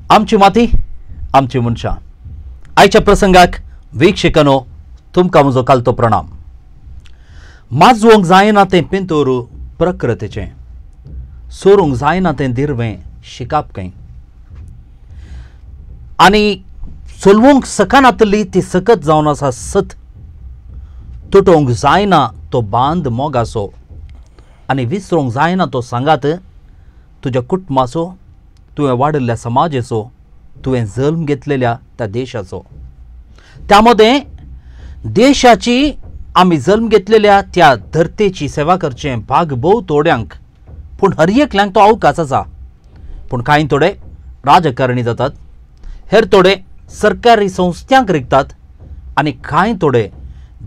आमची माती आमची मनशां आयच्या प्रसंगाक वीक्षकांनो तुमकां म्हजो कालतो प्रणाम. माजवंक जायना तें पिंतूर प्रकृतीचें, सोरूंक जायना तें दिरवें शिकाप खंय, आनी चलोवंक सकनातली ती सकत जावन आसा सत, तुटोवंक जायना तो बांद मोगाचो आनी विसरूंक जायना तो सांगात तुज्या कुटुंबाचो, तुवें वाडिल्ल्या समाजाचो, तुवें जल्म घेतलेल्या त्या देशाचो. त्या मदें देशाची आमी जल्म घेतलेल्या त्या धरतेची सेवा करचें भाग भोव थोड्यांक, पूण हर एकल्यांक तो अवकाश आसा. पूण कांय थोडे राजकारणी जातात, हेर थोडे सरकारी संस्थांक रिगतात आनी कांय थोडे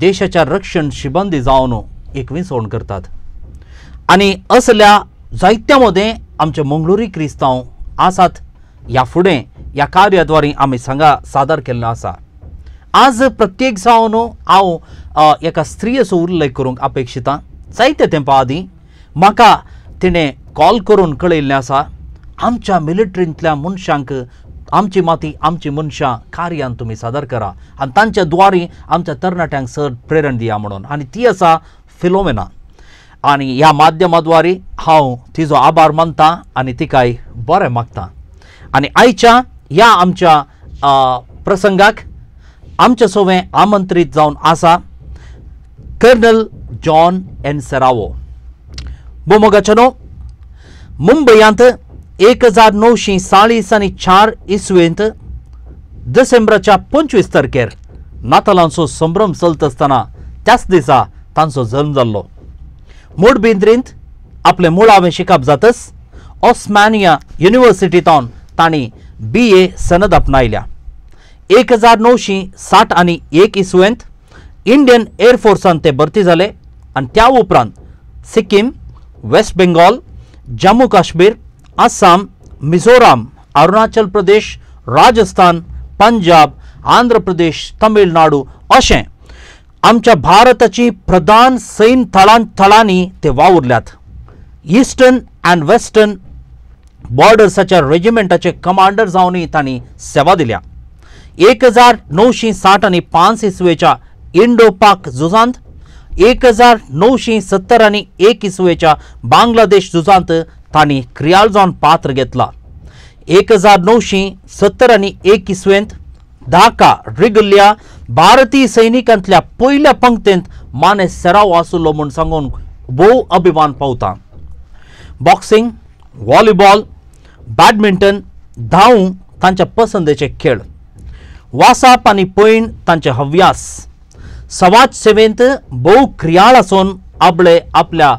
देशाच्या रक्षण शिबंदी जावन एक विंचवण करतात. आनी असल्या जायत्या मदें आमचे मंगळुरी क्रिस्तांव आसात. ह्या फुडें ह्या कार्याद्वारे आमी सांगा सादर केल्लो आसा. आज प्रत्येक जावन हांव एका स्त्रीयेचो उल्लेख करूंक अपेक्षिता. जायते तेंपा आदीं म्हाका तिणें कॉल करून कळयल्लें आसा, आमच्या मिलिटरींतल्या मनशांक आमची माती आमची मनशां कार्यान तुमी सादर करा आनी तांच्या द्वारी आमच्या तरणाट्यांक चड प्रेरण दिया म्हणून. आनी ती आसा फिलोमेना. आनी ह्या माध्यमाद्वारे हांव तिजो आभार मानता आनी तिकाय बरें मागता. आनी आयच्या ह्या आमच्या प्रसंगाक आमच्या सोवें आमंत्रीत जावन आसा कर्नल जॉन एन सेरावो. बोमोगाचनो मुंबयांत 1940 आनी 4 इसवेंत डिसेंबराच्या 25 तारखेर नातालांचो संभ्रम चलत आसतना त्याच दिसा तांचो जल्म जाल्लो. मोडबिंद्रींत आपलें मुळावें शिकप जातच ओस्मानिया युनिव्हर्सिटींतल्यान तांणी BA सनद आपणायल्या. 1960 आनी 1 इसवेंत इंडियन एअरफोर्सान ते भरती जाले आनी त्या उपरांत सिक्कीम, वेस्ट बेंगॉल, जम्मू काश्मीर, आसाम, मिझोराम, अरुणाचल प्रदेश, राजस्थान, पंजाब, आंध्र प्रदेश, तमिळनाडू अशें आमच्या भारताची प्रधान सैन्य थळांनी ते वावुरल्यात. इस्टर्न अँड वेस्टर्न बॉर्डर्साच्या रेजिमेंटाचे कमांडर जावनूय तांणी सेवा दिल्या. 1960 आनी 5 इसवेच्या इंडो पाक झुजांत, 1970 आनी 1 इसवेच्या बांगलादेश झुजांत तांणी क्रियाळ जावन पात्र घेतला. 1970 आनी 1 इसवेंत धाका रिगुल्ल्या भारतीय सैनिकांतल्या पयल्या पंक्तींत माने सेराव आसलो म्हूण सांगून भोव अभिमान पावता. बॉक्सिंग, व्हॉलीबॉल, बॅडमिंटन, धांव तांच्या पसंदेचे खेळ, वासाप आनी पैण तांचे हव्यास. समाज सेवेंत भोव क्रियाळ आसून आपले आपल्या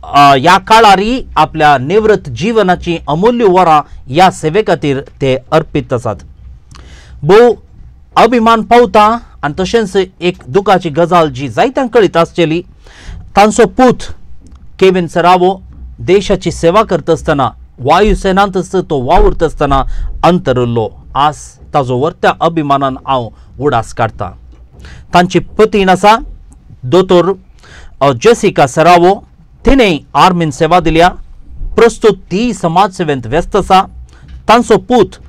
ह्या काळारी आपल्या निवृत्त जिवनाची अमूल्य वरां ह्या सेवे खातीर ते अर्पीत आसात. भोव अभिमान पावता. आनी तशेंच एक दुखाची गजाल जी जायत्यांक कळीत आसचेली, तांचो पूत केविन सेरावो देशाची सेवा करता आसतना वायुसेनांतच तो वावुरता आसतना अंतरलो. आज ताजो वर्त्या अभिमानान हांव उडास काडटा. तांची पतीण आसा दोतोर जेसिका सेरावो, तिणें आर्मीन सेवा दिल्या. प्रस्तुत ती समाज सेवेंत व्यस्त आसा. तांचो पूत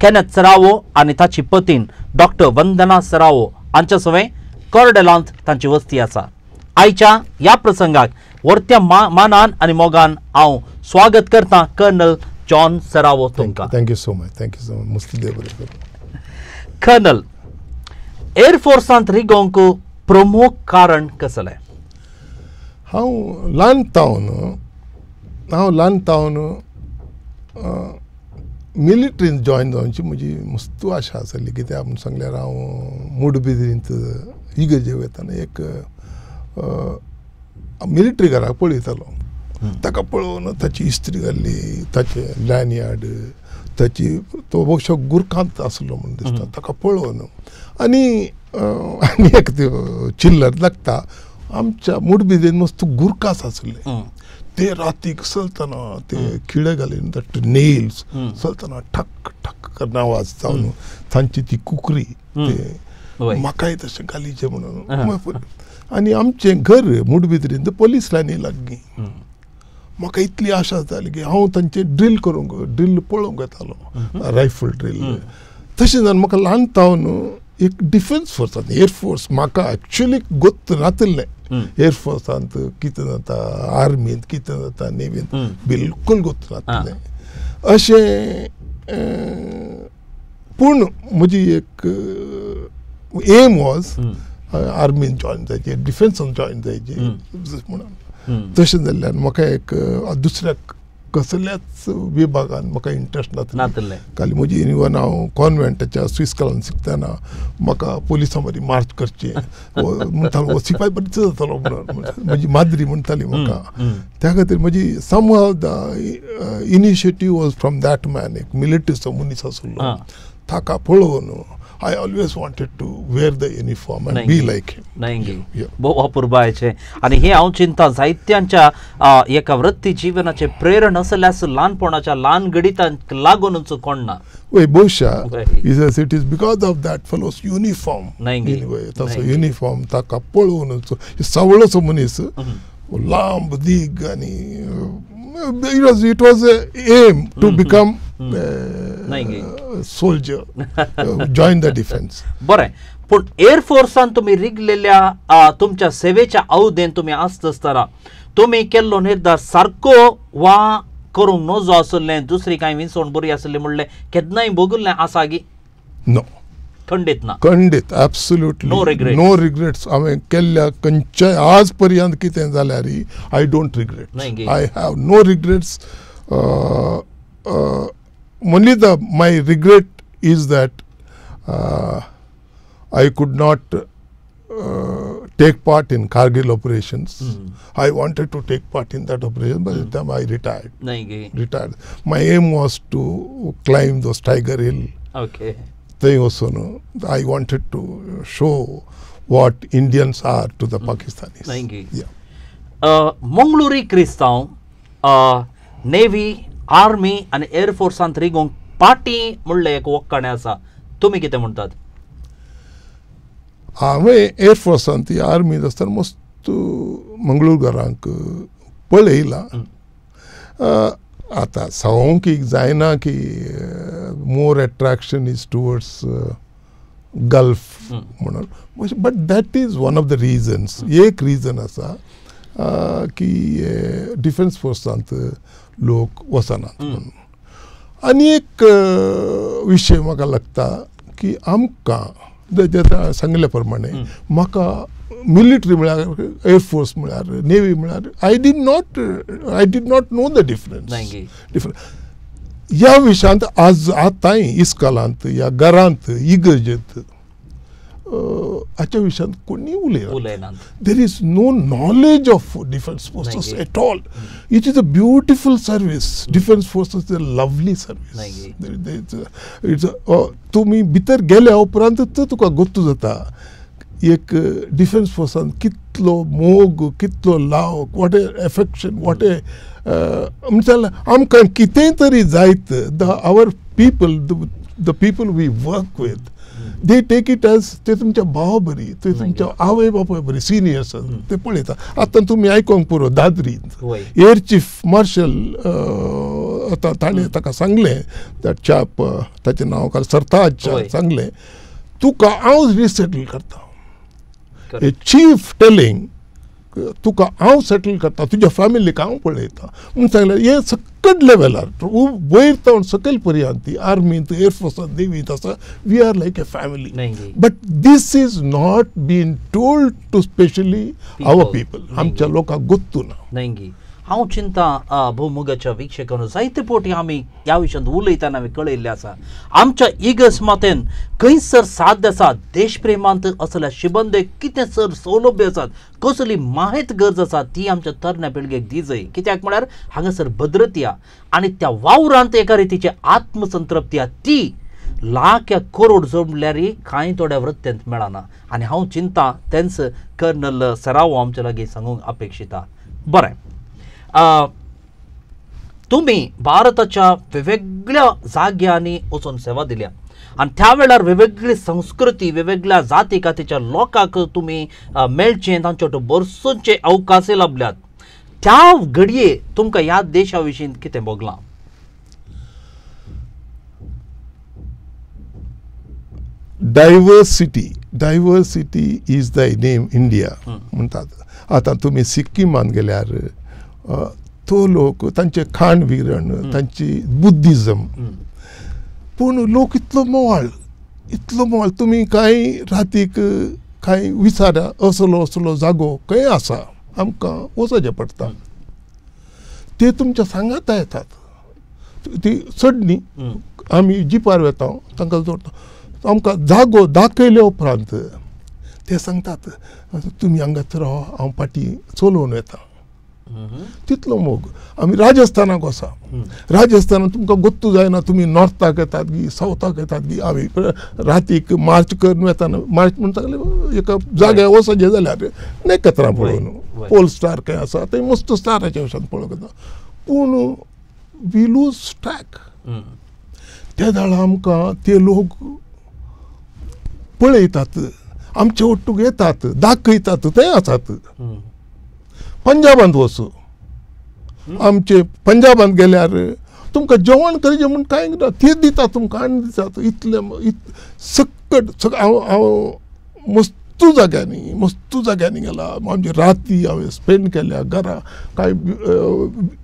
केनेथ सेरावो आनी ताची पतीण डॉक्टर वंदना सेरावो हांच्या सवें कोरडेलांत तांची वस्ती आसा. आयच्या ह्या प्रसंगाक वर्त्या मानान आनी मोगान हांव स्वागत करता कर्नल जॉन सेरावो तुमकां. Thank you so much. Thank you so much. मुस्ती देव बरें करूं. कर्नल, एअरफोर्सांत रिगोवंक प्रमुख कारण कसलें? हांव ल्हान तावन मिलिटरींत जॉयन जावची म्हजी मस्तू आशा आसली. कित्याक म्हूण सांगल्यार हांव मुडबिद्रींत इगर्जेक वतना एक मिलिटरी घराक पळयतालो. ताका पळोवन ताची इस्त्री घाल्ली, ताचे लॅनयार्ड, ताची तो भोवशा गुरखांत आसलो म्हूण दिसता. ताका पळोवन आनी आनी एक चिल्लर लागता. आमच्या मुडबिद्रींत मस्त गुरखास आसले. ते रातीक चलतना ते खिळे घालीन नेल्स चलतना ठक ठक करना आवाज जावन तांची ती कुकरी ते म्हाकाय तशें घालीचें म्हणून. आनी आमचें घर मुडबिद्रींत पोलीस लायनी लागीं. म्हाका इतली आशा जाली की हांव तांचे ड्रील करूंक ड्रील पळोवंक येतालो, रायफल ड्रील. तशें जावन म्हाका ल्हान तावन एक डिफेन्स फोर्सांत एअरफोर्स म्हाका एक्चुअली गोत्त नातिल्लें. एअरफोर्सांत कितें जाता, आर्मींत कितें जाता, नेवींत बिलकूल गोत्त नातिल्लें अशें. पूण म्हजी एक एम वॉज आर्मीन जॉयन जायचे, डिफेन्सान जॉयन जायचे म्हणून. तशें जाल्ल्यान म्हाका एक दुसऱ्या कसल्याच विभागान म्हाका इंट्रस्ट नासलें. खाली म्हजी इवन हांव कॉन्वेंटाच्या स्विस कलान शिकतना म्हाका पोलिसां बरी मार्च करचें म्हणटालो, शिपाय बरीच जातालो म्हणून म्हजी माद्री म्हणटाली म्हाका. त्या खातीर म्हजी somehow the initiative was from that man. एक मिलिटरीचो मनीस आसलो, ताका पळोवन I always wanted to wear the uniform and be like him. नाही भोव अपुरबायेचें. आनी हें हांव चिंता जायत्यांच्या एका वृत्ती जिवनाचें प्रेरण आसल्यास ल्हानपणाच्या ल्हान गणितांक लागूनच कोण ना. वय बहुशा it is because of that fellow's uniform. तसो युनिफॉर्म ताका पळोवनच सावळोसो मनीस, लांब दीग, आनी it was a aim to become soldier, join the defence. बरें, पूण एअरफोर्सान तुमी रिगलेल्या तुमच्या सेवेच्या अवधेन तुमी आसता आसतना तुमी केल्लो निर्धार सारको वा करूंक नजो आसलें, दुसरी कांय विंचवण बरी आसली म्हणलें केन्नाय भोगल्लें आसा गी? नो, खंडीत ना. खंडीत, absolutely no regret. No regrets. हांवें केल्ल्या खंयच्याय आज पर्यंत कितें जाल्यार I don't regret, I have no regrets. Only the my regret is that I could not take part in Kargil operations. I wanted to take part in that operation, but at the time I retired. Retired. My aim was to climb those Tiger Hill. Okay. Thing also, no. I wanted to show what Indians are to the Pakistanis. Yeah. Mangaluri क्रिस्तांव navy, army आनी एअरफोर्सांत रिगोवंक पाटी म्हणलें एक वक्काणें आसा, तुमी कितें म्हणटात? हांवें एअरफोर्सांत ती आर्मींत आसतना मस्त मंगळूरकारांक पळयलां. आतां सांगूंक जायना की more attraction is towards gulf म्हणून, but that is one of the reasons. एक रिजन आसा की डिफेन्स फोर्सांत लोक वचनात म्हणून. आनी एक विशय म्हाका लागता की आमकां सांगिल्ल्या प्रमाणे म्हाका मिलिटरी म्हळ्यार एअरफोर्स म्हळ्यार नेवी म्हळ्यार I did not know the difference. Difference ह्या विशयांत आज आतांय इस्कॉलांत ह्या घरांत इगर्जेंत हाच्या विशयांत कोणी उलयना. There is no knowledge of defence forces at all. It is a beautiful service. Defence forces is a lovely service. It's तुमी भितर गेल्या उपरांत तुका गोत्तू जाता एक डिफेन्स फोर्सान कितलो मोग, कितलो लाव, what a affection, what a म्हणल्यार आमकां कितेंय तरी जायत the our people, the people we work with, they take it as ते तुमच्या भावा बरी, ते तुमच्या आवय बापाय बरी, सिनियर्स ते पळयता. आतां तुमी आयकोंक पुरो दादरींत एअर चीफ मार्शल आतां ताणें ताका सांगलें, that chap ताचें नांव काल सरताज, सांगलें तुका हांव रिसेटल करता. ए चीफ टेलिंग तुका हांव सेटल करता, तुज्या फॅमिलीक हांव पळयता म्हूण सांगलें. हें सकट लेवलार वयर तावन सकयल पर्यंत आर्मींत, एअरफोर्सांत, नेवींत आसा, we are like a family. But this is not been told to specially our people. आमच्या लोकांक गोत्तू ना. हांव चिंता भोवमुगाच्या वीक्षकांनो जायते पोटी आमी ह्या विशयांत उलयतना आमी कळयल्लें आसा. आमच्या इगर्ज मातेन खंयसर साध्य आसा देशप्रेमांत असल्या शिबंदे कितें सर सौलभ्य आसात, कसली माहित गरज आसा ती आमच्या तरण्या पिळगेक दिजय. कित्याक म्हळ्यार हांगासर भद्रती आनी त्या वावरांत एका रितीची आत्मसंतृप्ती ती लाख या करोड जोडल्यार कांय थोड्या वृत्तेंत मेळना. आनी हांव चिंता तेंच कर्नल सराव आमच्या लागीं सांगूंक अपेक्षिता. बरें, तुमी भारताच्या वेगवेगळ्या जाग्यांनी वचून सेवा दिल्या आनी त्या वेळार वेगवेगळी संस्कृती, वेगवेगळ्या जाती कातीच्या लोकांक तुमी मेळचे, तांच्या बरसोचे अवकाशय लाभल्यात. त्या घडये तुमकां ह्या देशा विशीं कितें भोगलां? Diversity, diversity is the name India म्हणटात. आतां तुमी सिक्किमान गेल्यार तो लोक तांचे खाण विरण, तांची बुद्धिजम, पूण लोक इतलो मोवाळ, इतलो मोवाळ. तुमी कांय रातीक कांय विचारा असलो असलो जागो खंय आसा आमकां वचचें पडटा, ते तुमच्या सांगाता येतात. ती चडणी आमी जिपार वेता तांकां जोडटा, आमकां जागो दाखयले उपरांत ते सांगतात तुमी हांगाच राव, हांव फाटीं चलोवन वेता. तितलो मोग. आमी राजस्थानाक वसा, राजस्थानाक तुमकां गोत्तू जायना तुमी नॉर्थाक येतात गी सावथाक येतात गी. आमी रातीक मार्च करून वेताना, मार्च म्हणटा एका जाग्यार वचचें जाल्यार नखेत्रां पळोवन, पोल स्टार खंय आसा थंय मस्त स्टाराच्या वशान पळोवंक येता, पूण we lose track. त्या वेळार आमकां ते लोक पळयतात, आमचे ओट्टूक येतात, दाखयतात, ते आसात. पंजाबांत वचू, आमचे पंजाबांत गेल्यार तुमकां जेवण करचें म्हूण कांय ना, ते दिता तुमकां आनी दितात इतलें सक्कट. हांव हांव मस्तू जाग्यांनी, मस्तू जाग्यांनी गेला. आमची राती हांवें स्पेंड केल्या घरा, कांय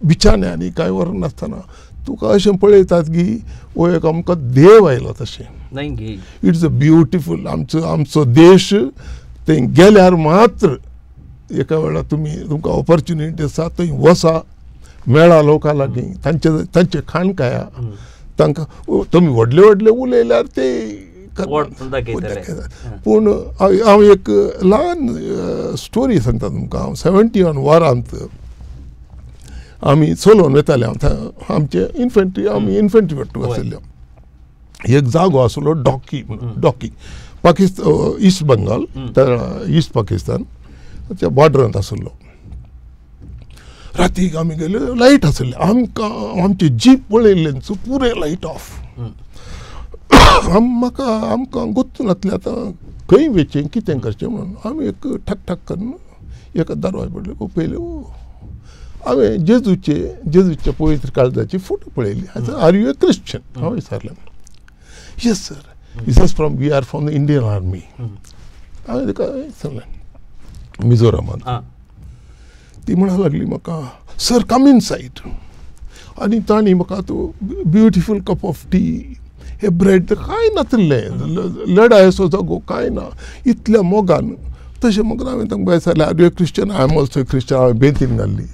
बिचान्यांनी कांय व्हरनासतना तुका अशें पळयतात की हो एक आमकां देव आयलो तशें. It's a beautiful आमचो आमचो देश. थंय गेल्यार मात्र एका वेळार तुमी तुमकां ऑपॉर्च्युनिटी आसा थंय वसा, मेळा लोकां लागीं, तांचे तांचें खाण खाया. तांकां तुमी व्हडले व्हडले उलयल्यार ते, पूण हांव एक ल्हान स्टोरी सांगता तुमकां. हांव 71 वरांत आमी चलोवन वेताले, आमचे इन्फंट्री, आमी इन्फंट्री वट्टूक आशिल्ले. एक जागो आसलो डॉकी म्हणून, डॉकी पाकिस्तान, इस्ट बंगाल, इस्ट पाकिस्तान त्या बॉर्डरांत आसलो. रातीक आमी गेले, लायट आसले, आमकां आमचे जीप पळयल्ले पुरे लायट ऑफ. म्हाका आमकां गोत्तू नासलें आतां खंय वचचें कितें करचें म्हणून. आमी एक ठक ठक करून एका दरवाज पडले पयले, हांवें जेजूचे जेजूच्या पवित्र काळजाची फोटो पळयली. Are you a Christian हांवें विचारलें. Yes sir, is from we are from the Indian army. हांवें ताका विचारलें मिझोरामांत. ती म्हणा लागली म्हाका, सर कम इन सायड. आनी तांणी म्हाका तो ब्युटिफूल कप ऑफ टी, हे ब्रेड कांय नातिल्लें, लडायसो जागो कांय ना, इतल्या मोगान. तशें मग हांवें तांकां विचारलें, are you a Christian? I am also a Christian. हांवें बेंतीन घाल्ली.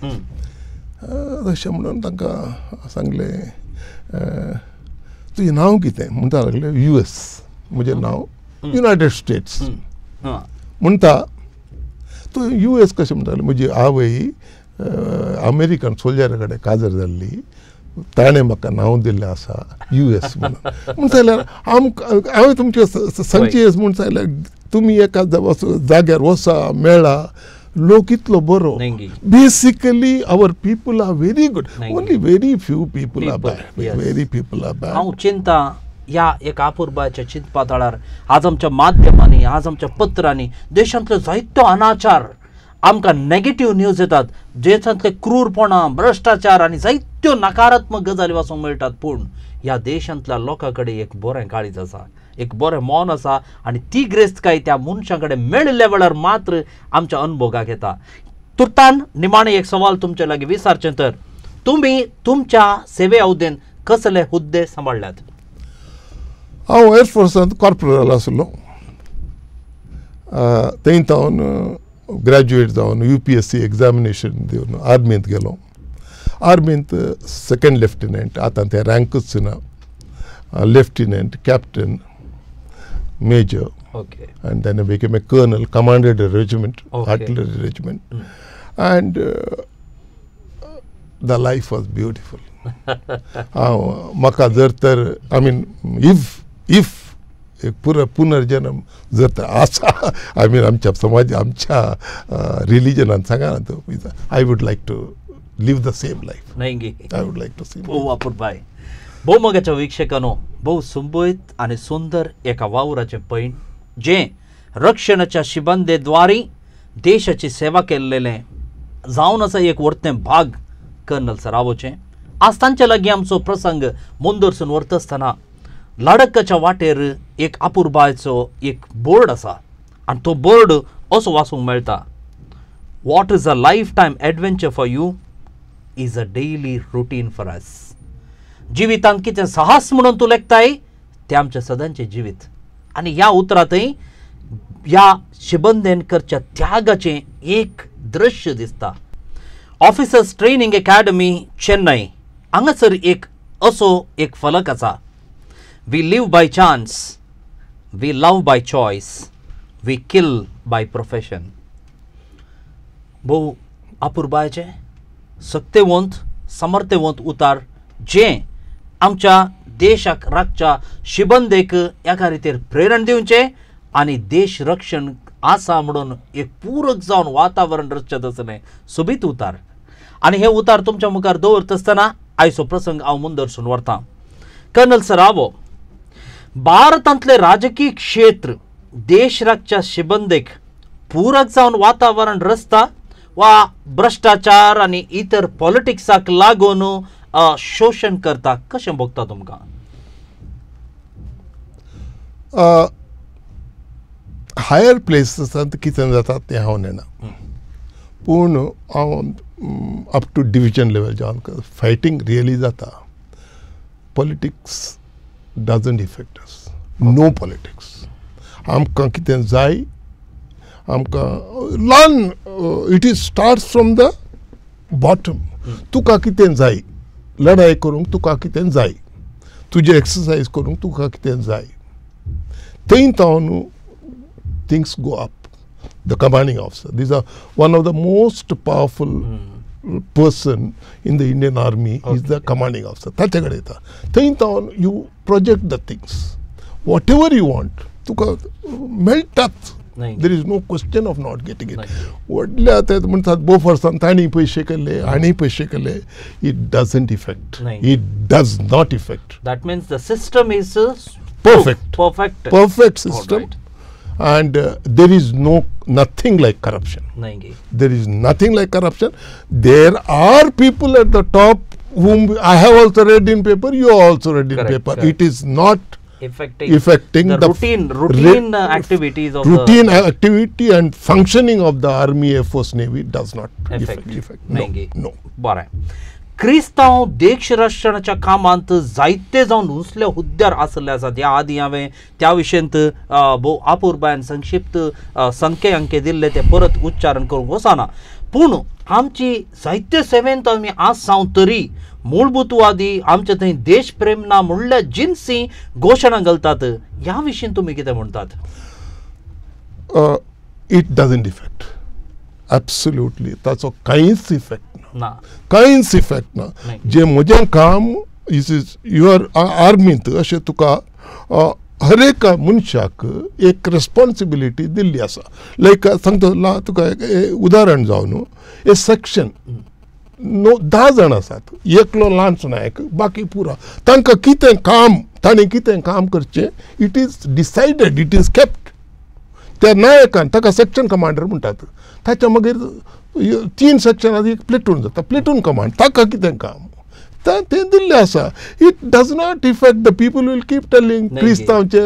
तशें म्हणून तांकां सांगलें, तुजें नांव कितें? म्हणटा लागलें यू एस. म्हजें नांव युनायटेड स्टेट्स म्हणटा. तूं यू एस कशें म्हणटालें? म्हजी आवय अमेरिकन सोल्जरा कडेन काजर जाल्ली, ताणें म्हाका नांव दिल्लें आसा यू एस म्हणून. म्हण जाल्यार आमकां हांवें तुमचें सांगचें म्हूण जाल्यार तुमी एका जाग्यार वसा, मेळा, लोक इतलो बरो. Basically our people are very good, only very few people are bad, very people are bad. हांव चिंता ह्या एका अपुरबायेच्या चिंतपा तळार आज आमच्या माध्यमांनी, आज आमच्या पत्रांनी देशांतलो जायतो अनाचार आमकां नेगेटीव न्यूज येतात, देशांतले क्रूरपणा, भ्रश्टाचार आनी जायत्यो नकारात्मक गजाली वाचूंक मेळटात. पूण ह्या देशांतल्या लोकां कडेन एक बरें काळीज आसा, एक बरें मन आसा आनी ती ग्रेस्तकाय त्या मनशां कडेन मेळिल्ल्या वेळार मात्र आमच्या अनुभोगाक येता. तुर्तान निमाणें एक सवाल तुमचे लागीं विचारचें तर, तुमी तुमच्या सेवे अवधेन कसले हुद्दे सांबाळ्ळ्यात? हांव एअरफोर्सांत कॉर्पोरल आसलो. थंय तावन ग्रॅज्युएट जावन U P S C examination दिवन आर्मींत गेलो. आर्मींत सेकंड लेफ्टिनंट, आतां ते रँकूच ना, lieutenant, captain, major, and then I became a colonel, commanded a regiment, artillery regiment, and the life was beautiful. हांव म्हाका जर तर I mean if एक पुनर्जन्म जर तर आसा, I mean आमच्या समाज आमच्या रिलिजनान सांगा ना, I would like to live the same life. I would like to see. भोव अपुरबाय. भोवमोगाच्या वीक्षकांनो, भोव सुंबयत आनी सुंदर एका वावराचें पैण जें रक्षणाच्या शिबंदेद्वारी देशाची सेवा केल्लेलें जावन आसा एक वर्तें भाग कर्नल सरावोचें. आज तांचे लागीं आमचो प्रसंग मुंदरसून व्हरता आसतना लडाखाच्या वाटेर एक अपुरबायचो एक बोर्ड आसा आनी तो बोर्ड असो वाचूंक मेळटा, what is a lifetime adventure for you is a daily routine for us. जिवितांत कितें साहस म्हणून तूं लेखताय तें आमचें सदांचें जिवीत. आनी ह्या उतरांतय ह्या शिबंदेन करच्या त्यागाचें एक दृश्य दिसता. ऑफिसर्स ट्रेनिंग एकाडमी चेन्नई हांगासर एक असो एक फलक आसा, we live by chance, we love by choice, we kill by profession. भोव अपुरबायेचें सक्तेवंत समर्थेवंत उतार जें आमच्या देशाक राखच्या शिबंदेक एका रितीर प्रेरण दिवचें आनी देश रक्षण आसा म्हणून एक पूरक जावन वातावरण रचचें तसलें सोबीत उतार. आनी हे उतार तुमच्या मुखार दवरता आसतना आयचो प्रसंग हांव मुंदरसून व्हरतां. कर्नल सरावो, भारतांतलें राजकीय क्षेत्र देश राखच्या शिबंदेक पूरक जावन वातावरण रचता वा भ्रश्टाचार आनी इतर पॉलिटिक्साक लागून शोशण करता, कशें भोगता तुमकां? हायर प्लेसीसांत कितें जाता तें हांव नेणा, पूण हांव अप टू डिविजन लेवल जावन फायटींग रियली जाता. Politics doesn't effect us, no politics. आमकां कितें जाय आमकां ल्हान, it is starts from the bottom. तुका कितें जाय लढाय करूंक, तुका कितें जाय तुजें एक्सरसायज करूंक तुका कितें जाय, थंय तावन things go up. The commanding officer, these are one of the most powerful person in the Indian Army. Okay. Is the commanding officer. ताचे कडेन येता थंय तावन you project the things whatever you want, तुका मेळटात. There is no question of not getting it. व्हडल्या ते म्हणटात बोफर्सान तांणी पयशे केले आनी पयशे केले, it doesn't effect, it does not effect. That means the system is perfect, perfect, perfect system. And there is no nothing like corruption. There is nothing like corruption. There are people at the top whom I have also read in paper, you also read in paper. Correct. It is not affecting the routine activities of routine activity and functioning of the Army, Air Force, Navy does not affect. No, no. बरें, क्रिस्तांव देश रक्षणाच्या कामांत जायते जावन उंचल्या हुद्द्यार आसले आसात. ह्या आदीं हांवें त्या विशयंत भोव अपुरबायेन संक्षिप्त संख्ये अंके दिल्ले ते परत उच्चारण करूंक वचना, पूण आमची जायते सेवेंत आमी आसाव तरी मूलभूतवादी आमचे थंय देशप्रेम ना म्हणल्या जिन्सी घोशणा घालतात, ह्या विशीं तुमी कितें म्हणटात? It doesn't effect, absolutely. ताचो कांयच इफेक्ट ना, कांयच इफेक्ट ना. जें म्हजें काम is is your आर्मींत अशें तुका हर एका मनशाक एक रेस्पॉन्सिबिलिटी दिल्ली आसा. लायक सांगता तुका एक उदाहरण जावन न्हू, ए सेक्शन नो 10 जाण आसात, एकलो लांच नायक, बाकी पुरा तांकां कितें काम, ताणें कितें काम करचें, it is decided, it is kept. त्या नायकान ताका सेक्शन कमांडर म्हणटात, ताच्या मागीर 3 सेक्शन एक प्लेटून जाता, प्लेटून कमांड, ताका कितें काम तें दिल्लें आसा. It does not effect. The people will keep telling क्रिस्तांवचे,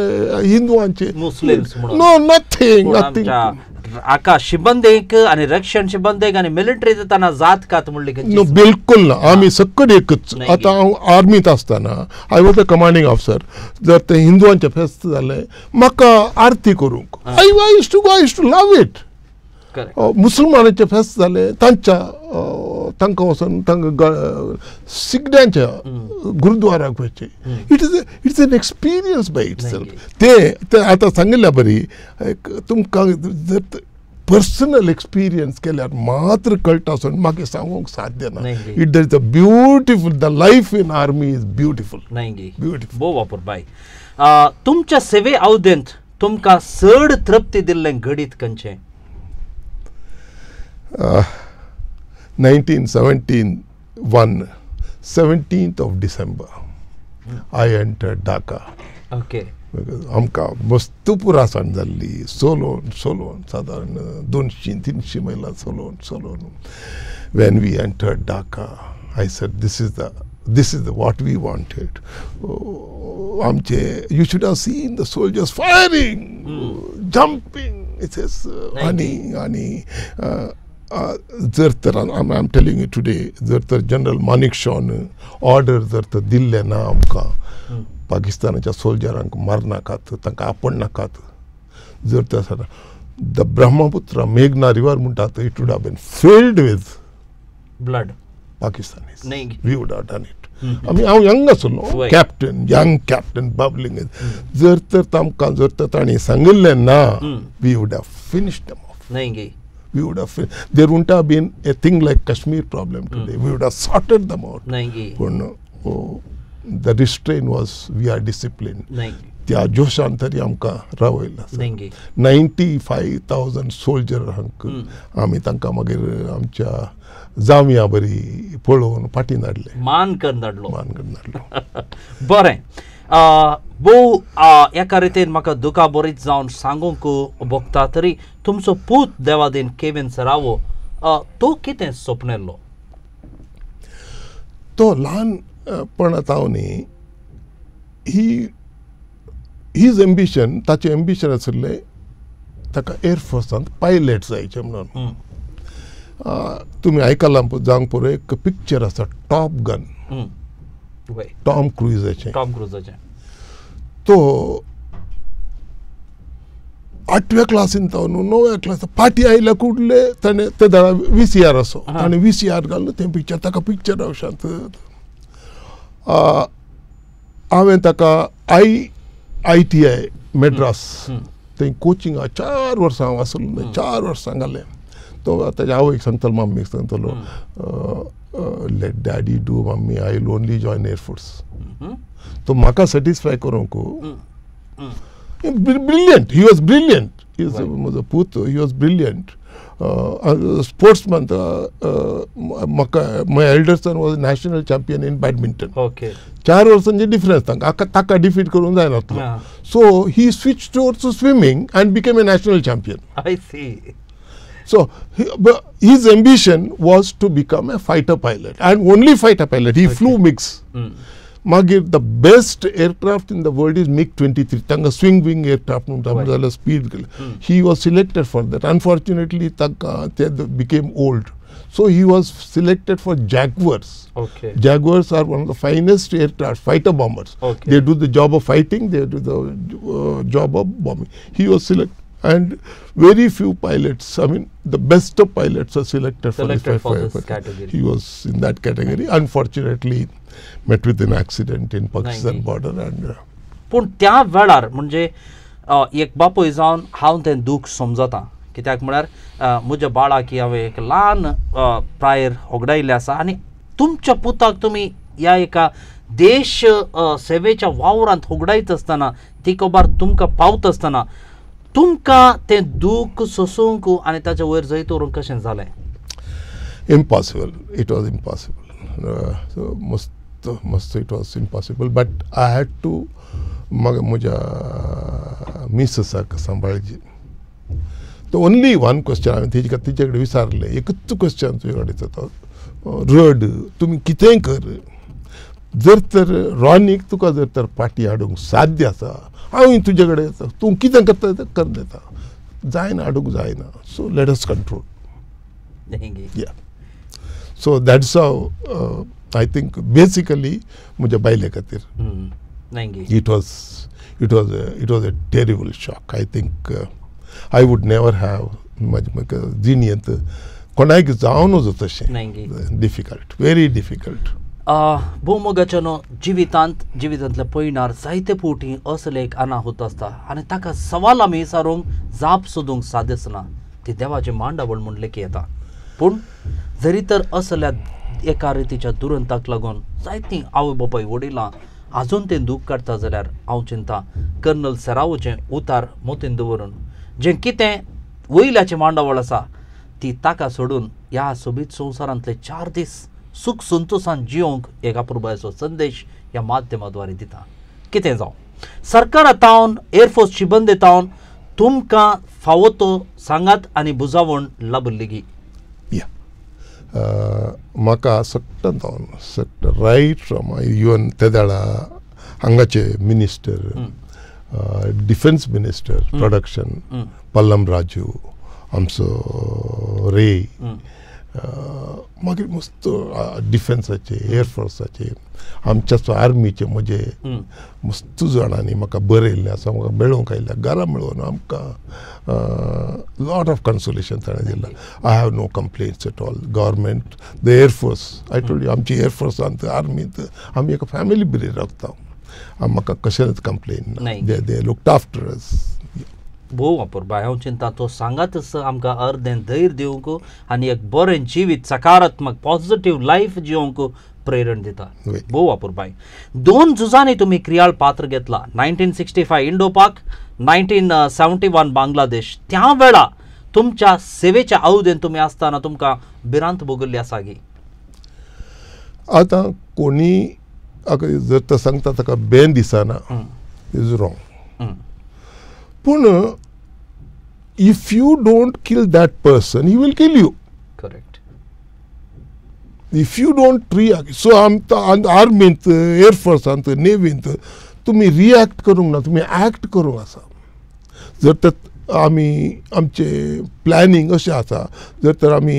हिंदुआंचे, no, nothing, nothing. आका शिबंदेक आनी रक्षण शिबंदेक आनी मिलिटरी जाताना जात कात म्हणली नो, बिलकुल ना. आमी सकट एकच. आतां हांव आर्मींत आसतना I was a commanding officer. जर तें हिंदुआंचें फेस्त जालें म्हाका आरती करूंक I used to go, I used to love it. मुसलमानाचें फेस्त जालें तांच्या तांकां वचून तांकां सिगड्यांच्या गुरुद्वाराक वचचें. It is it's an experience by itself. तें आतां सांगिल्ल्या बरी एक तुमकां जर पर्सनल एक्सपिरियन्स केल्यार मात्र कळटा आसून मागीर सांगूंक साध्य ना. It there is a beautiful, the life in army is beautiful, beautiful. भोव वापर बाय. तुमच्या सेवे अवधेंत तुमकां चड तृप्ती दिल्लें घडीत खंयचें? 1971, 17th of December, I entered Dhaka. Okay. आमकां मस्त पुरासाण जाल्ली चलोवन चलोवन सादारण 200-300 मैलां चलोवन चलोवन when we entered Dhaka I said this is the what we wanted. आमचे you should have seen the soldiers firing, jumping. It is आनी आनी जर तर I am telling you today, जर तर जनरल मानेकशॉन ऑर्डर जर तर दिल्लें ना आमकां पाकिस्तानाच्या सोल्जरांक मारनाकात, तांकां आपडनाकात, जर तर the Brahmaputra मेघना रिवर म्हणटात, it would have been filled with blood Pakistanis. We would have done it. आमी हांव यंग आसलो, कॅप्टन, यंग कॅप्टन बबलिंग. जर तर तांकां जर तर तांणी सांगिल्लें ना, we would have finished them off. We would have, there wouldn't have been a thing like Kashmir problem today. We would have sorted them out. पूण the restraint was, we are disciplined. त्या जोशान तरी आमकां रावयला. 95,000 सोल्जरांक आमी तांकां मागीर आमच्या जावया बरी पळोवन फाटीं धाडले, मान करून धाडलो, मान करून धाडलो. बरें, भोव एका रितीन म्हाका दुखा बरीच जावन सांगूंक भोगता तरी तुमचो पूत देवादीन केविन सरावो तो कितें सपनेल्लो? तो ल्हानपणांत हांव न्ही, ही his ambition, ताचें एम्बिशन आशिल्लें ताका एअरफोर्सांत पायलट जायचें म्हणून. तुमी आयकलां जावंक पुरो, एक पिक्चर आसा टॉप गन, टॉम क्रुजाचें. टॉम क्रुजाचें. तो 8व्या क्लासीन तो 9व्या क्लास पाटी आयल्या कुडले ताणें ते दाडा VCR आसो, ताणें VCR घालून तें पिक्चर ताका पिक्चर हावशांत. हांवें ताका ITI Madras थंय कोचिंगा 4 वर्सां हांव आसलो, 4 वर्सां घालें. तो ताज्या आवयक सांगतालो, मम्मीक सांगतालो, let daddy do mummy, I will only join air force. तो म्हाका सॅटिस्फाय करूंक ब्रिलियंट, he was brilliant. म्हजो पूत, he was brilliant sportsman. म्हाका my elder son was national champion in badminton. 4 वर्सांचे डिफरन्स तांकां, ताका डिफीट करूंक जायनातलो. So he switch towards swimming and became a national champion. I see. So his ambition was to become a fighter pilot, and only fighter pilot. He flew MiGs. मागीर the best aircraft in the world is MiG-23. तांकां swing wing aircraft म्हणटा, जाल्यार speed. He was selected for that. Unfortunately तांकां ते became old. So he was selected for Jaguars. Jaguars are one of the finest aircraft, fighter bombers. They do the job of fighting, they do the job of bombing. He was selected. And very few pilots, I mean, the best of pilots are selected for this category. He was in that category. Unfortunately, met with an accident in Pakistan border. And पूण त्या वेळार म्हणजे एक बापूय जावन हांव तें दूख समजता, कित्याक म्हळ्यार म्हज्या बाळाक हांवें एक ल्हान प्रायर होगडायिल्लें आसा आनी तुमच्या पुताक तुमी ह्या एका देश सेवेच्या वावरांत होगडायत आसतना, ती खबर तुमकां पावता आसतना तुमकां तें दूख सोसूंक आनी ताच्या वयर जैत व्हरूंक कशें जालें? Impossible. It was impossible. So मस्त मस्त it was impossible. But I had to म्हज्या मिसेसाक सांबाळची. तो ओनली वन क्वेश्चन हांवें तिचे कडेन विचारलें, एकूच क्वेश्चन तुजे कडेन तो रड, तुमी कितेंय कर, जर तर रॉनीक तुका जर तर पाटी हाडूंक साध्य आसा, हांव तुजे कडेन येता, तूं कितें करता तें कर दिता, जायना हाडूंक जायना. So let us control. Yeah, so that's how I think basically म्हज्या बायले खातीर it was a terrible shock. I think I would never have म्हज्या म्हाका जिणेंत कोणाक जावं नजो तशें. Difficult, very difficult. भोवमोगाच्या न्हू जिवितांत, जिवितांतल्या पयणार जायते फावटी असले एक अनाहूत आसता आनी ताका सवाल आमी विचारूंक जाप सोदूंक साद्य आसना, ती देवाची मांडावळ म्हूण लेखी येता. पूण जरी तर असल्या एका रितीच्या दुरंताक लागून जायतीं आवय बापाय वडिलां आजून तें दूख काडटा जाल्यार हांव चिंता कर्नल सरावोचें उतार मोतीन दवरून जें कितें वयल्याचें मांडावळ आसा ती ताका सोडून ह्या सोबीत संवसारांतले 4 दीस सुख संतोषान जियोंक एक अपुरबायेचो संदेश ह्या माध्यमाद्वारे दिता. कितें जावं. सरकारा तावन एअरफोर्स शिबंदे तावन तुमकां फावो तो सांगात आनी बुजावण लाबल्ली गी? या, म्हाका सगळ्यान तावन सगळें रायट फ्रॉम इवन तेदाळा हांगाचे minister, defence minister production Pallam Raju, आमचो रे, मागीर मस्त डिफेन्साचे एअरफोर्साचे आमच्याच आर्मीचे म्हजे मस्त जाणांनी म्हाका बरयल्लें आसा, म्हाका मेळोवंक आयल्या, घरा मेळोवन आमकां लॉट ऑफ कन्सोलेशन ताणें दिलां. I have no complaints at all. Government, the air force, I told you आमची एअरफोर्सांत आर्मींत आमी एका फॅमिली बरी रावता, म्हाका कशेंच कंप्लेन ना. They looked after us. भोव अपुरबाय. हांव चिंता तो सांगातच आमकां अर्दें धैर्य दिवंक आनी एक बरें जिवीत सकारात्मक पॉझिटीव लायफ जिवंक प्रेरण दिता. भोव अपुरबाय. दोन झुजांनी तुमी क्रियाळ पात्र घेतला, 1965 इंडो पाक, 1971 बांगलादेश. त्या वेळा तुमच्या सेवेच्या अवधेन तुमी आसतना तुमकां भिरांत भोगल्ली आसा गी? आतां कोणी जर तो सांगता ताका बेन दिसना is wrong. पूण if you don't kill that person he will kill you. Correct. If you don't react, so आमकां आर्मींत एअरफोर्सांत नेवींत तुमी रिएक्ट करूंक ना, तुमी एक्ट करूंक आसा. जर तर आमी आमचे प्लॅनिंग अशें आसा, जर तर आमी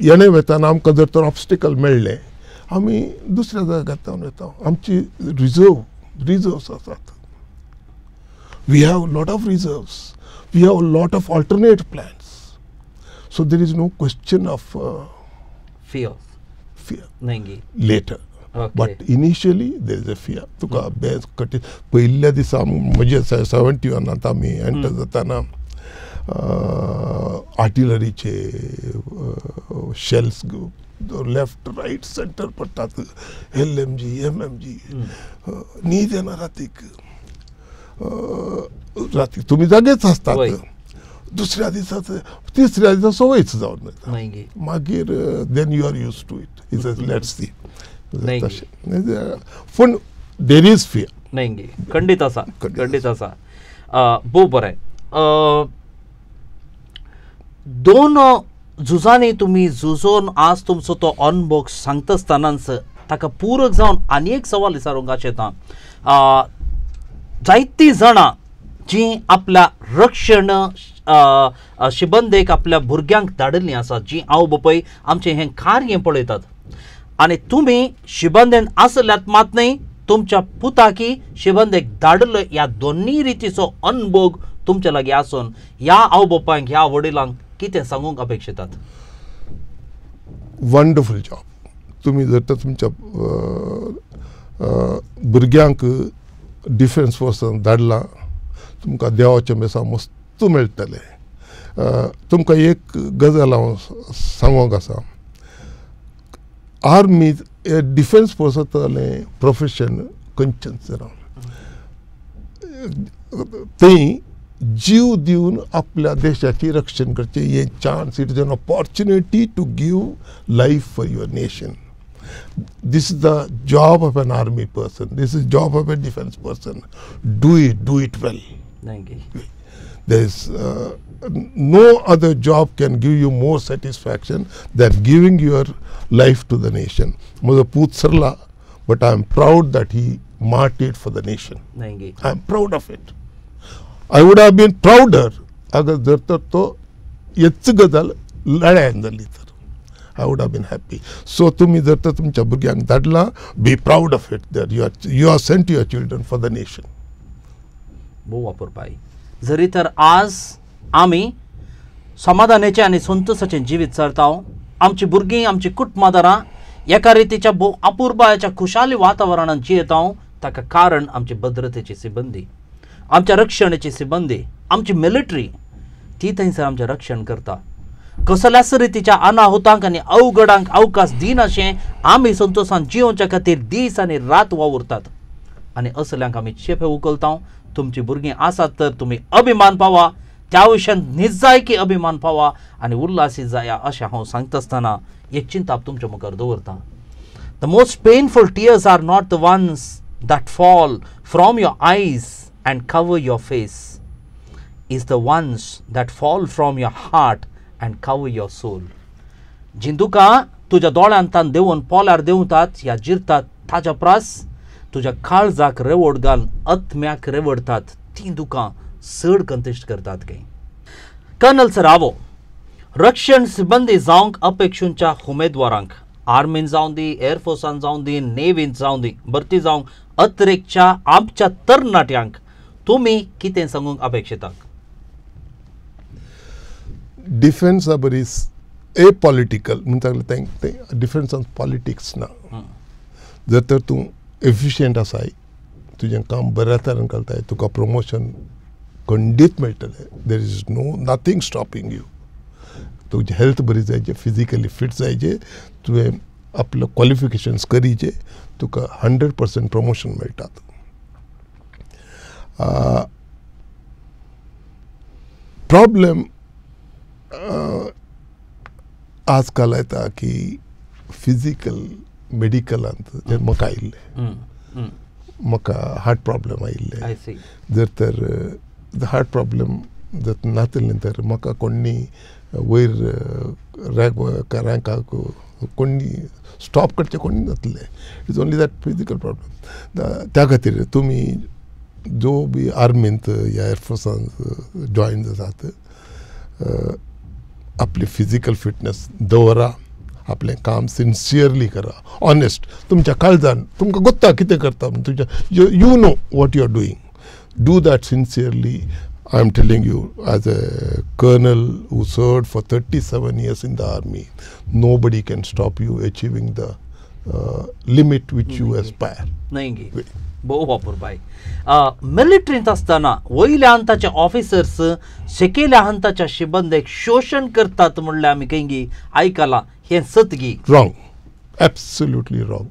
येणे वेताना आमकां जर तर ऑब्स्टिकल मेळ्ळें आमी दुसऱ्या जाग्यार वता. आमची रिजर्व्स आसात. We have lot of reserves, we have lot of alternate plans. So there is no question of fear. Fear नाही later, but initially there is a fear. तुका बेस कठीण पयल्या दिसा म्हजे 71 आमी एंटर जाताना आर्टिलरीचे शेल्स लेफ्ट रायट सेंटर पडटात, LMG MMG. न्हीद येना रातीक, रातीक तुमी जागेच आसतात. दुसऱ्या दिसा तिसऱ्या दिसा संवयच जावन वता मागीर, then you are use to it. It's let's see तशें. पूण there is fear. नाही, खंडीत आसा, खंडीत आसा. भोव बरें. दोन झुजांनी तुमी झुजोन आज तुमचो तो अनुभव सांगता आसतनाच ताका पूरक जावन आनी एक सवाल विचारूंक आशेता. जायतीं जाणां जीं आपल्या रक्षण शिबंदेक आपल्या भुरग्यांक धाडिल्लीं आसा, जीं आवय बापूय आमचें हें कार्य पळयतात आनी तुमी शिबंदेन आसल्यात मात न्हय तुमच्या पुताकी शिबंदेक धाडिल्लो, ह्या दोनूय रितीचो अनुभव तुमच्या लागीं आसून ह्या आवय बापायक ह्या वडिलांक कितें सांगूंक अपेक्षितात? Wonderful job. तुमी जर तर तुमच्या भुरग्यांक डिफेन्स फोर्सान धाडलां तुमकां देवाचें बेसांव मस्त मेळटलें. तुमकां एक गजाल हांव सांगूंक आसा, आर्मी डिफेन्स फोर्सांतलें प्रोफेशन खंयचेंच ना. थंय जीव दिवन आपल्या देशाची रक्षण करचें हें chance, it is an opportunity to give life for your nation. This is the job of an army person, this is job of a defence person. Do it, do it well. Thank you. There is no other job can give you more satisfaction than giving your life to the nation. म्हजो पूत सरला, but I am proud that he martyred for the nation. Thank you. I am proud of it. I would have been prouder अगर जर तर तो हेच गजाल लढायन जाली तर I would have been happy. So तुमी जर तर तुमच्या भुरग्यांक धाडलां, be proud of it that you are sent your children for the nation. भोव अपुरबाय. जरी तर आज आमी समाधानाचें आनी संतोशाचें जिवीत चलता, आमची भुरगीं आमची कुटुंबादारां एका रितीच्या भोव अपुरबायेच्या खुशाली वातावरणांत जियेता, ताका कारण आमची भद्रतेची सिबंदी, आमच्या रक्षणेची सिबंदी, आमची मिलिटरी ती थंयसर आमचें रक्षण करता. कसल्याच रितीच्या अनाहुतांक आनी अवघडांक अवकाश दिनाशें आमी संतोशान जियोवच्या खातीर दीस आनी रात वावुरतात आनी असल्यांक आमी चेपे उखलता. तुमची भुरगीं आसात तर तुमी अभिमान पावा, त्या विशयान निजायकी अभिमान पावा आनी उल्हासी जाया अशें हांव सांगता आसतना एक चिंताप तुमच्या मुखार दवरता. The most painful tears are not the ones that fall from your eyes and cover your face is the ones that fall from your heart and cover your soul. जीं दुकां तुज्या दोळ्यांतान देंवून पोलार देंवतात या जिरतात ताज्या प्रास तुज्या काळजाक रेवड घालून आत्म्याक रेवडतात तीं दुकां चड कंतिश्ट करतात खंय. कर्नल सरावो, रक्षण सिबंदी जावंक अपेक्षूंच्या उमेदवारांक आर्मीन जावं दी, एअरफोर्सान जावं दी, नेव्हीन जावं दी, भरती जावंक अतिरेकच्या आमच्या तरणाट्यांक तुमी कितें सांगूंक अपेक्षितात? डिफेन्स हा बरी ए पॉलिटिकल म्हणटा तें डिफेन्सान पॉलिटिक्स ना. जर तर तूं एफिशियंट आसाय, तुजें काम बऱ्या तरेन करताय, तुका प्रमोशन खंडीत मेळटलें. There is no nothing stopping you. तुजी हेल्थ बरी जायचे, फिजिकली फिट जायचे, तुवें आपलो क्वॉलिफिकेशन्स करीचे, तुका 100% प्रमोशन मेळटात. प्रॉब्लेम आजकाल येता की फिजिकल मेडिकलांत जे म्हाका आयिल्लें, म्हाका हार्ट प्रॉब्लेम आयिल्ले. जर तर हार्ट प्रॉब्लेम जर नातलें तर म्हाका कोणी वयर रँक रँकाक कोणी स्टॉप करचें कोणी नातलें. It's only that physical problem. त्या खातीर तुमी जो बी आर्मींत या एअरफोर्सांत जॉयन जातात, आपली फिजिकल फिटनेस दवरा, आपलें काम सिन्सियरली करा, ऑनेस्ट, तुमच्या काळजान तुमकां गोत्ता कितें करता, तुमच्या you know what you are doing, do that sincerely. I am telling you, as a colonel who served for 37 years in the army, nobody can stop you achieving the limit which you aspire. न्हय गे, भोव वापर. मिलिटरींत आसतना वयल्या हंताचे officers सकयल्या हंताच्या शिबंदेक शोशण करतात म्हणल्यार आमी खंय आयकलां, हें सत गी? Wrong, absolutely wrong.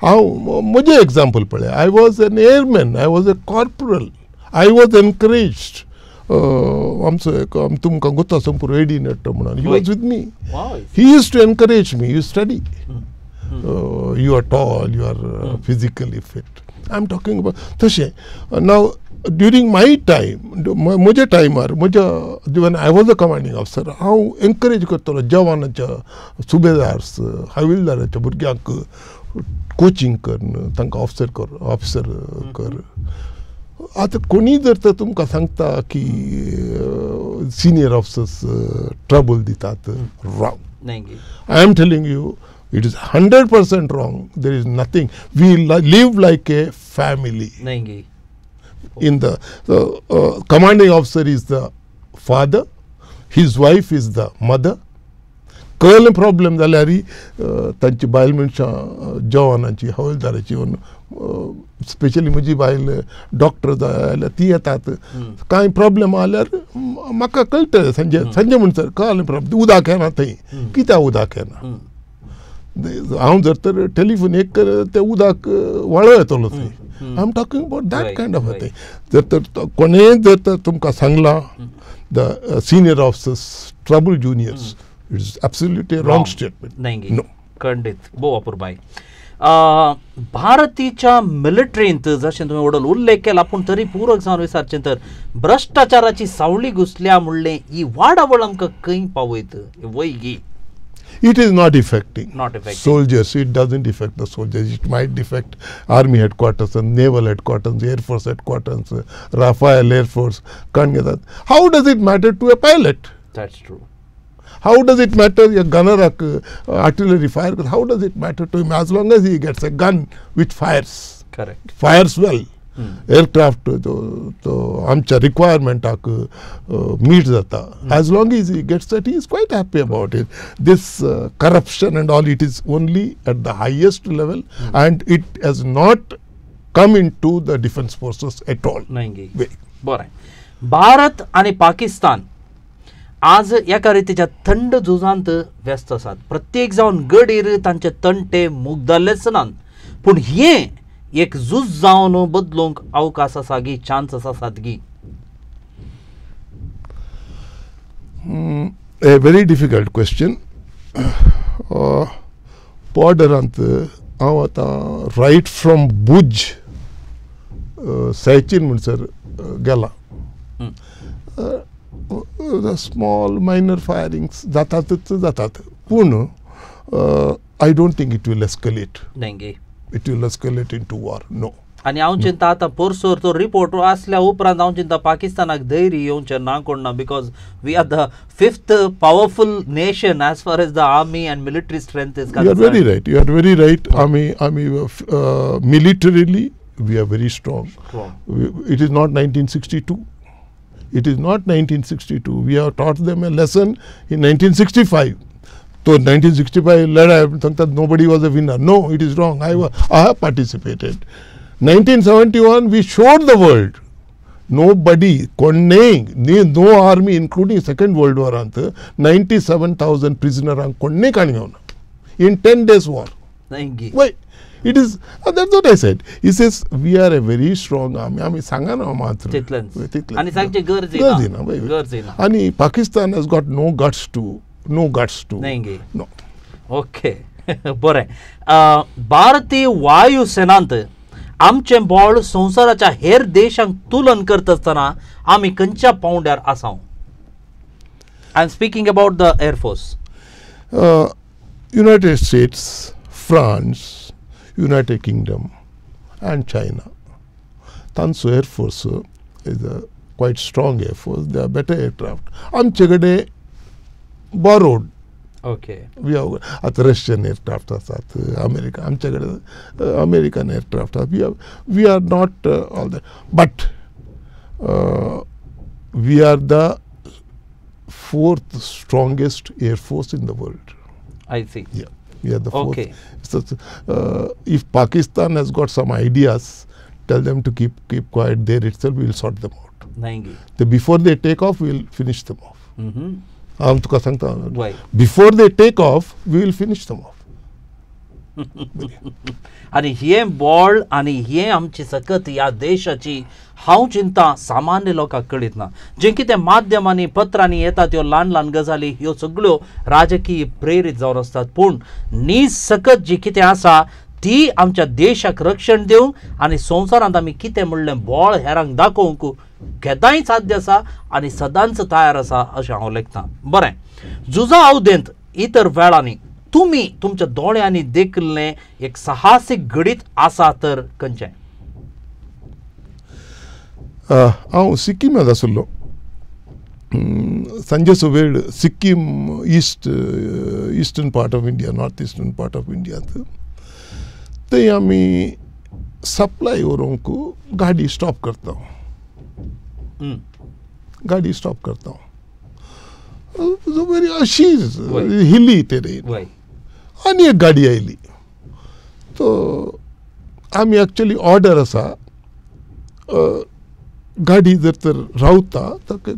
हांव म्हजें एग्जाम्पल पळय, I was an airman, I was a corporal, I was encouraged. आमचो एक तुमकां गोता संपूर एडी नेट्टो म्हणून, he was with me, he used to encourage me, you study, you are tall, you are physically fit. I am talking about तशें. नाव during my time, म्हज्या टायमार, म्हज्या when I was a commanding officer, हांव encourage करतलो जवानाच्या, सुबेदार्स, हविलदाराच्या भुरग्यांक coaching कर, तांकां officer कर, ऑफिसर कर. आतां कोणीय जर तर तुमकां सांगता की सिनियर ऑफिसर्स ट्रबल दितात, wrong. I am telling you, it is 100% wrong. There is nothing. We live like a family. In the commanding officer is the father, his wife is the mother. कळ्ळें problem जाल्यार तांची बायल मनशां जवानाची, हवलदाराची, specially म्हजी बायल doctor जाल्यार ती येतात. कांय प्रॉब्लेम आल्यार म्हाका कळटलें, सांजे सांजे म्हणसर कळ्ळें प्रॉब्लेम, उदक येना थंय, कित्याक उदक येना. हांव जर तर टेलिफोन एक तें उदक वाळो येतलो थंय. I am talking about that kind of a thing. जर तर कोणेंय जर तर तुमकां सांगलां the senior officers trouble juniors, it is absolutely wrong statement. न्हय, खंडीत. भोव अपुरबाय. भारतीच्या मिलिटरींत जशें तुवें व्हडलो उल्लेख केला, पूण तरी पूरक जावन विचारचें तर भ्रश्टाचाराची सावळी घुसल्या म्हणलें ही वाडावळ आमकां खंय पावयत वयगी? It is not affecting. Not affecting soldiers. It doesn't affect the soldiers. It might affect army headquarters and naval headquarters, air force headquarters, Rafale Air Force. Can't get that. How does it matter to a pilot? That's true. How does it matter a gunner, artillery fire? How does it matter to him as long as he gets a gun which fires? Correct. Fires well. Aircraft तो आमच्या रिक्वायरमेंटाक मीट जाता. As long as he gets that, he is quite happy about it. This corruption and all, it is only at the highest level and it has not come into the defence forces at all. न्हय, बरें. भारत आनी पाकिस्तान आज एका रितीच्या थंड झुजांत व्यस्त आसात. प्रत्येक जावन गडीर तांचे तंटे मुगदल्लेच नात, पूण हें एक झूज जावन बदलूंक अवकाश आसा गी, चान्स आसात गी? A very difficult question. बॉर्डरांत हांव आतां रायट फ्रॉम भुज सॅचीन म्हणसर गेला. स्मॉल मायनर फायरिंग्स जातातच जातात, पूण I don't think it will escalate. It will escalate into war, no. आनी हांव चिंता आतां पोरसोर तो रिपोर्ट आसल्या उपरांत हांव चिंता पाकिस्तानाक धैर्य येवचें ना कोण ना, because we are the fifth powerful nation as far as the army and military strength is concerned. You are very right, you are very right. आमी आमी militarily we are very strong. It is not 1962. It is not 1962. We have taught them a lesson in 1965. So 1965 लढाई सांगतात nobody was a winner. No, it is wrong. I have participated. 1971 we showed the world. Nobody, कोणने, no army including Second World War अंत 97,000 prisoner अंक कोणने काणी घेवना in 10 days war. Why? It is, that's what I said. He says we are a very strong army. आमी सांगा ना मात्र तितलेंच आनी सांगची गरज ना, गरज ना. आनी Pakistan has got no guts to, no guts to. No. Okay, बरें. भारतीय वायुसेनांत आमचें बळ संवसाराच्या हेर देशांक तुलन करता आसतना आमी खंयच्या पावंड्यार आसा? I am speaking about the air force. United States, France, United Kingdom and China तांचो air force is a quite strong air force. They are better aircraft. आमचे कडेन borrowed. Okay, we have आतां रशियन एअरक्राफ्ट आसात, America आमचे कडेन American aircraft आसात. We are not all that, but we are the fourth strongest air force in the world. I see. Yeah, we are the fourth. Okay. So, if Pakistan has got some ideas, tell them to keep quiet there itself. We will sort them out. Before they take off, we will finish them off. हांव तुका सांगता, before they take off we will finish them off. आनी हें बळ आनी हें आमची सकत ह्या देशाची हांव चिंता सामान्य लोकांक कळीत ना. जें कितें माध्यमांनी पत्रांनी येता त्यो ल्हान ल्हान गजाली ह्यो सगळ्यो राजकीय प्रेरीत जावन आसतात, पूण नीज सकत जी कितें आसा ती आमच्या देशाक रक्षण दिवंक आनी संवसारांत आमी कितें म्हणलें बळ हेरांक दाखोवंक केदांय साध्य आसा आनी सदांच तयार आसा अशें हांव लेखतां. बरें, झुजा अवधेंत इतर वेळांनी तुमी तुमच्या दोळ्यांनी देखिल्लें एक साहसीक घडीत आसा तर खंयचें? हांव सिक्किमांत आसलो. सांजेचो वेळ, Sikkim east eastern part of India, north eastern part of इंडियांत. थंय आमी सप्लाय व्हरूंक गाडी स्टॉप करता. गाडी स्टॉप करता बरी अशीच हिली टेरेन. आनी एक गाडी आयली. तो आमी एक्चुअली ऑर्डर आसा, गाडी जर तर रावता तर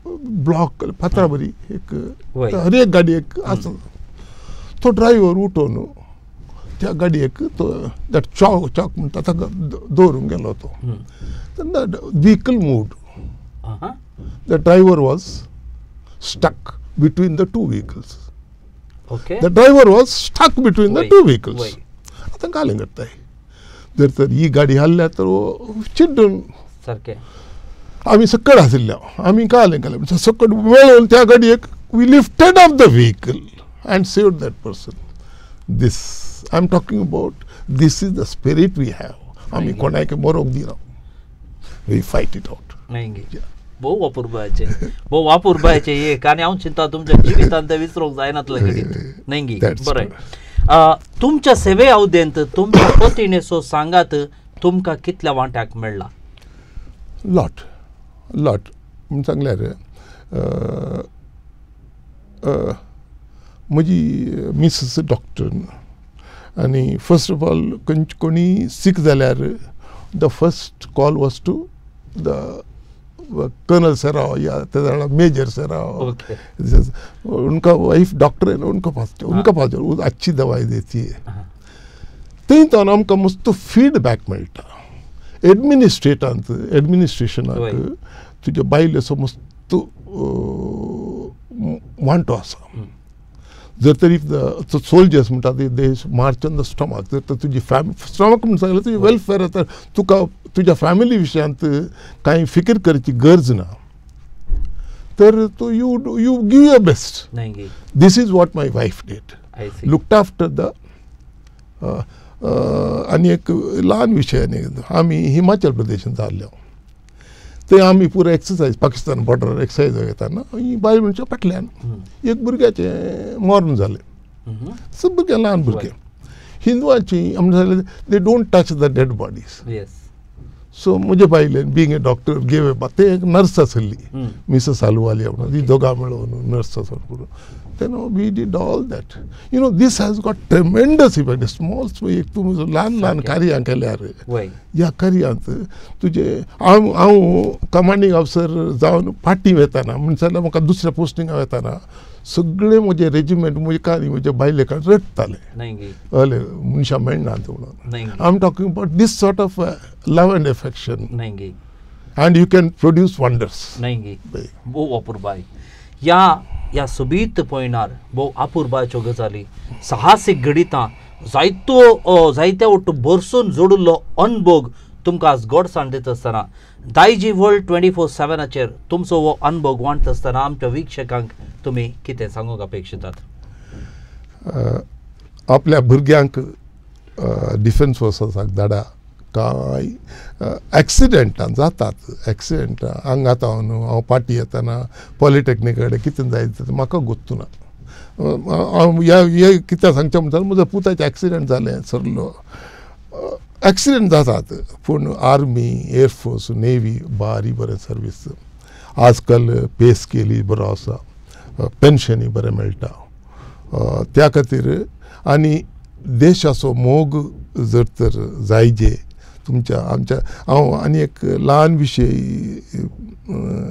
ब्लॉक फातरा बरी एक हर एक गाडी एक आसा. तो ड्रायव्हर उठोवन त्या गाडयेक तो that chalk chalk म्हणटा ताका दवरूंक गेलो. तो तेन्ना vehicle moved. The driver was stuck between the two vehicles. Okay. The driver was stuck between the two vehicles. आतां कालें करताय जर तर ही गाडी हाडल्या तर चिड्डून सारकें. आमी सकयल आशिल्ले, आमी कालें कालें सकयल मेळून त्या गाडयेक we lifted off the vehicle and saved that person. This I am talking about, this is the spirit we have. आमी कोणाक मरोंक दिना, we fight it out. भोव वापुरबायचें, भोव वापुरबायचें एक. आनी हांव चिंता तुमच्या जिवितांत तें विसरूंक जायनातलें घडीत न्हय? बरें, तुमच्या सेवे अवधेंत तुमच्या पतीणेचो सांगात तुमकां कितल्या वांट्याक मेळ्ळा? लॉट लॉट म्हूण सांगल्यार म्हजी मिसेस डॉक्टर आनी फर्स्ट ऑफ ऑल कोणी सीक जाल्यार the first call was to the colonel Serrao या मेजर सेराव. उनका वाइफ डॉक्टर है ना, उनका पास जाओ, उनका पास जाओ, वो अच्छी दवाई देती है. थंय तावन आमकां मस्त फीडबॅक मेळटा. एडमिनिस्ट्रेटांत एडमिनिस्ट्रेशनाक तुज्या बायलेचो मस्त वांटो आसा. जर तर if the soldiers म्हणटा ते they march on the stomach. जर तर तुजी फॅमिली स्टमक म्हण सांगलें तुजी वेलफेर आतां तुका तुज्या फॅमिली विशयांत कांय फिकीर करची गरज ना तर तूं you you give your best. This is what my wife did, looked after the. आनी एक ल्हान विशय आनी आमी हिमाचल प्रदेशांत जाल्ले थंय आमी पुरो एक्सरसायज पाकिस्तान बॉर्डर एक्सरसायज घेताना ही बायल मनशां फाटल्यान एक भुरग्याचें मरण जालें, भुरगें ल्हान भुरगें. हिंदवाची आमचे they don't touch the dead bodies. So म्हजे बायलेन being a doctor gave a ते एक नर्स आसली मिसेस आलुवालिया म्हणून, ती दोगां मेळोवन नर्स आसा करून तेन्ना we did all that. You know this has got tremendous effect. Small एक तूं ल्हान ल्हान कार्यां केल्यार ह्या कार्यांत तुजे हांव हांव कमांडींग ऑफिसर जावन फाटीं वेताना म्हण जाल्यार म्हाका दुसऱ्या पोस्टिंगा वेताना सगळे म्हजे रेजिमेंट म्हजे कार्य म्हजे बायले कडेन रडटाले, हय मनशां मेळनात म्हणून. I am talking about this sort of love and affection and you can produce wonders. भोव अपुरबाय ह्या ह्या सोबीत पयणार भोव अपुरबायच्यो गजाली, साहसीक घडितां, जायतो जायत्या वट्ट भरसून जोडिल्लो अनभोग तुमकां आज गोडसाण दिता आसतना दायजी वर्ल्ड 24/7 तुमचो हो अनभोग वांटता आसतना आमच्या वीक्षकांक तुमी कितें सांगूंक अपेक्षितात? आपल्या भुरग्यांक डिफेन्स फोर्साक धाडा. कांय एक्सिडेंटां जातात, एक्सिडेंटां हांगा न्हू हांव पाटी येताना पॉलिटेक्निका कडेन कितें जायत म्हाका गोत्तू ना. हांव ह्या कित्याक सांगचें म्हणटा म्हज्या पुताचें एक्सिडेंट जालें सरलो. एक्सिडेंट जातात पूण आर्मी, एअरफोर्स, नेवी बारी बरें सर्वीस. आजकाल पे स्केलूय बरो आसा, पेन्शनूय बरें मेळटा. त्या खातीर आनी देशाचो मोग जर तर जायजे तुमच्या आमच्या. हांव आनी एक ल्हान विशय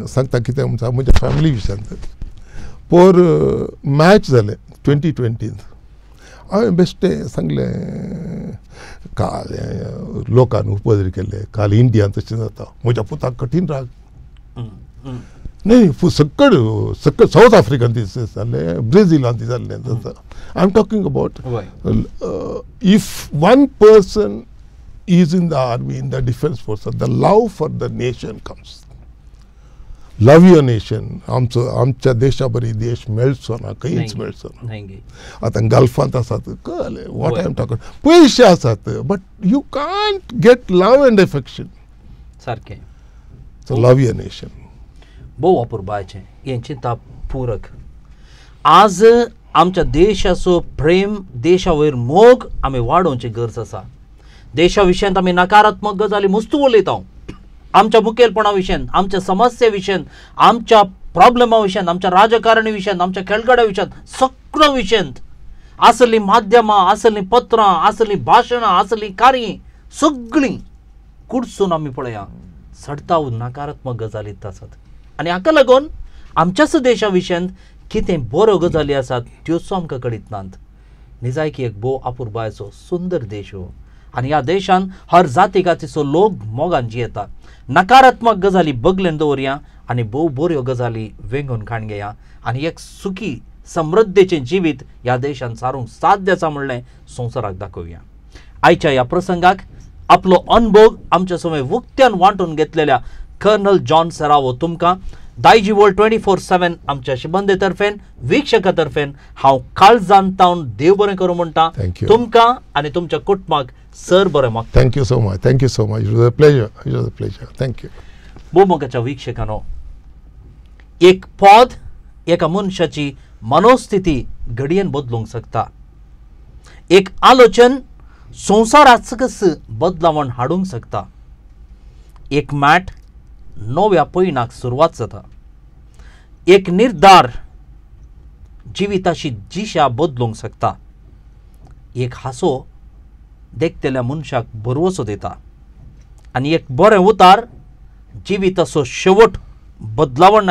सांगता कितें म्हणटा म्हज्या फॅमिली विशयांत. पोर मॅच जालें 2020 हांवें बेश्टें सांगलें काल लोकान उपद्र केल्ले, काल इंडियान तशें जाता. म्हज्या पुताक कठीण राग न्ही, सकड सकड सावथ आफ्रिकान जालें, ब्रेझिलान जाल्लें जाता. I am talking about if one person is in the army, in the defence force, the love for the nation comes. Love your nation. आमचो आमच्या देशा बरी देश मेळचो ना, खंयच मेळचो ना. आतां गल्फांत आसात कळ्ळें what I am talking, पयशे आसात but you can't get love and affection. सारकें. So love your nation. भोव अपुरबायचें हें चिंतप पूरक. आज आमच्या देशाचो प्रेम, देशा वयर मोग आमी वाडोवची गरज आसा. देशा विशयांत आमी नकारात्मक गजाली मुस्तू उलयता. आमच्या मुखेलपणा विशयांत, आमच्या समस्ये विशयांत, आमच्या प्रॉब्लेमा विशयांत, आमच्या राजकारणी विशयांत, आमच्या खेळगड्या विशयांत, सगळ्या विशयांत आसलीं माध्यमां, आसलीं पत्रां, आसलीं भाशणां, आसलीं कार्यां सगळीं कुडसून आमी पळया चडताव नकारात्मक गजाली आसात. आनी हाका लागून आमच्याच देशा विशयांत कितें बऱ्यो गजाली आसात त्योच आमकां कळीत नात. निजायकी एक भोव अपुरबायेचो सुंदर देश हो आनी ह्या देशान हर जाती जातीचो लोक मोगान जियेता. नकारात्मक गजाली बगलेन दवरया आनी भोव बऱ्यो गजाली वेंगून काण घेया आनी एक सुखी समृद्धीचें जिवीत ह्या देशान सारूंक साध्य आसा म्हणलें संवसाराक दाखोवया. आयच्या ह्या प्रसंगाक आपलो अनभोग आमच्या समय उक्त्यान वांटून घेतलेल्या कर्नल जॉन सेरावो तुमकां दायजी वर्ल्ड 24/7 आमच्या शिबंदे तर्फेन, वीक्षका तर्फेन हांव काळजान तावन देव बरें करूं म्हणटा. तुमकां आनी तुमच्या कुटुंबाक सर बरें मागता. Thank you so much, thank you so much. It was a pleasure, it was a pleasure. Thank you. भोवमोगाच्या वीक्षकांनो, एक पद एका मनशाची मनोस्थिती घडयेन बदलूंक शकता, एक आलोचन संवसाराचकच बदलावण हाडूंक शकता, एक मॅट नव्या पयणाक सुरवात जाता, एक निर्धार जिविताची दिशा बदलूंक शकता, एक हांसो देखतल्या मनशाक भरवसो दिता आनी एक बरें उतार जिविताचो शेवट बदलावण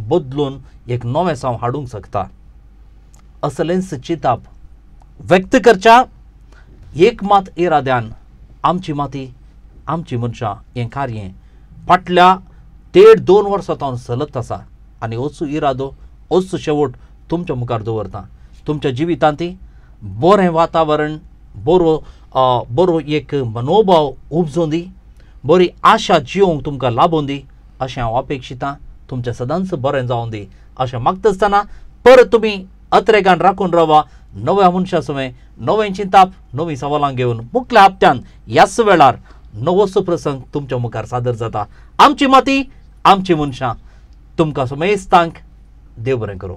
बदलून एक नवें साव हाडूंक शकता. असलेंच चिंताप व्यक्त करच्या एक मात इराद्यान आमची माती आमची मनशां हें कार्य फाटल्या 1.5-2 वर्सां तावन चलत आसा आनी असो इरादो असो शेवट तुमच्या मुखार दवरता. तुमच्या जिवितांत बरें वातावरण, बरो बरो एक मनोभाव उपजों दी, बरी आशा जिवंक तुमकां लाबून दी अशें हांव अपेक्षितां. तुमचें सदांच बरें जावन दी अशें मागता आसतना परत तुमी अत्रेगान राखून रावा. नव्या मनशा सवें नवें चिंताप नवीं सवालां घेवन मुखल्या हप्त्यान ह्याच वेळार नवोसो प्रसंग तुमच्या मुखार सादर जाता. आमची माती आमची मनशां. तुमकां समेस्तांक देव बरें करूं.